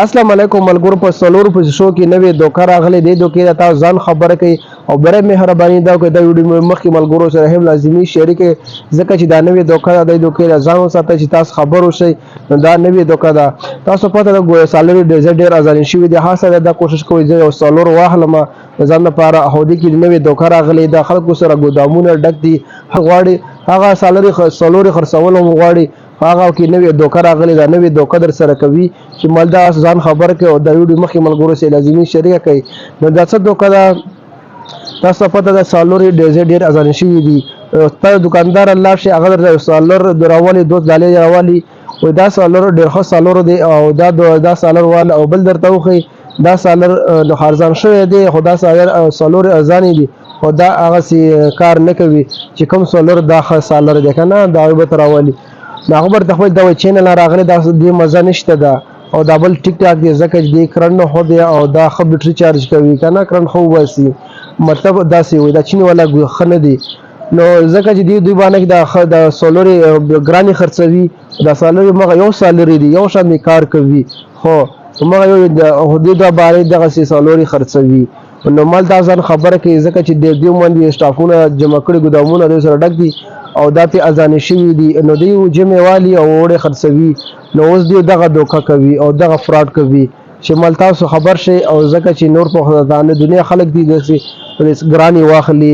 اسلام علیکم ملګرو، په څلورو پوزیشو کې نوې دوکه راغلې. دې دوکې ته تاسو ځان خبر کړئ او بره مهرباني دا وکړئ، دا ویډیو مې مخکې ملګرو سره هم لازمي شریک کړئ، ځکه چې دا نوې دوکه ده. دې دوکې ته ځان وساتئ چې تاسو خبر اوسئ. نو دا نوې دوکه ده، تاسو پته ده ګویا سالري ډېر ډېر ارزاني شوي دي. هر سړی دا کوشش کوي زه یو څلور واخلم د ځان لپاره، خو دې کې نوې دوکه راغلې ده. خلکو سره ګودامونه ډک دي، غواړي هغه سالري څلورې خرڅول هم غواړي. هغه کې نوې دوکه راغلې ده، نوې دوکه در سره کوي چې مال دا ځان خبر کړئ او دا ویډیو مخکې ملګرو سره لازمي شریکه کړئ. نو دا څه دوکه ده؟ تاسو پته ده سالوري ډېر ډېر ارزانه شوي دي. ته دکاندار لاړ شي، هغه درته سالور راولي، دوه ډالۍ راولي، وایي دا سالور ډېر ښه سالور دی او دا دا سالور واله، او بل درته وښیي دا سالر نو ارزان شوی دی، خو دا سالر څلور ارزانې دي، خو دا هغسې کار نه کوي چې کوم سالر دا ښه سالر دی که نه. دا به ته راولي، نو هغه ورته خپل دا وایي چینل راغلی، دا دې مزه نشته ده او دا بل ټیک ټاک دی، ځکه چې دې کرنټ خو دی او دا ښه بیټري چارج کوي که نه، کرنټ ښه وباسي. مطلب داسې وایي دا چین والا ښه نه دی. نو ځکه چې دوی دوی باندې دا ښه د سولرې ګرانې خرڅوي. دا سالري مغه یو سالري دی، یو شان کار کوي، خو مغه یو د دوی د بارې دغسې سالوري خرڅوي. نو مال دا ځان خبره کوي، ځکه چې د دوی باندې سټافونه جمع کړي، ګودامونه دوی سره ډک دي او دا پې ازانې شوي دي. نو دوی جمع والي او وړې خرڅوي. نو اوس دوی دغه دوکه کوي او دغه فراډ کوي چې مال تاسو خبر شئ، او ځکه چې نور په دنیا خلک دي داسې ګرانې واخلي.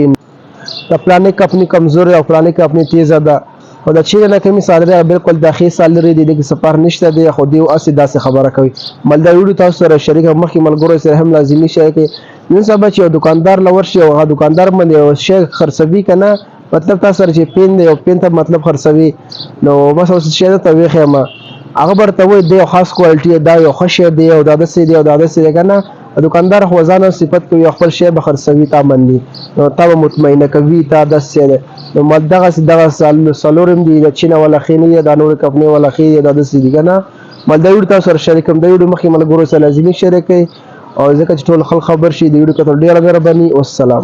د پلانې کمپنی کمزوري او پلانې کمپنی تیزه ده، خو د چین نه کمی سالري بالکل د ښې سالري دي، دغه سفر نشته دی، خو دیو اسې داسې خبره کوي. مل دا ویډیو تاسو سره شریک، مخکې ملګرو سره هم لازمي شریک. نن سبا چې یو دکاندار لور شي او هغه دکاندار باندې یو شی خرڅوي که نه، مطلب تاسو سره چې پین دی او پین ته مطلب خرڅوي، نو بس اوس شی ته ویښم، هغه ورته وایي دی یو خاص کوالټي دا یو ښه شی دی او دا داسې دی او دا داسې دی که نه. دکاندار خو ځان صفت کوي، خپل شی به خرڅوي تا باندې، نو تا به مطمئنه کوي تا داسې دی. نو مال دغسې دغه څلورم دي، د چین والا ښې نه دي، دا نورې کمپنۍ والا ښې دي، دا داسې دي که نه. مال دا ویډیو تاسو سره شریک کړم، دا ویډیو مخکې ملګرو سره لازمي شریک کړئ، او ځکه چې ټول خلک خبر شي. د ویډیو کتل ډېره مهرباني. والسلام.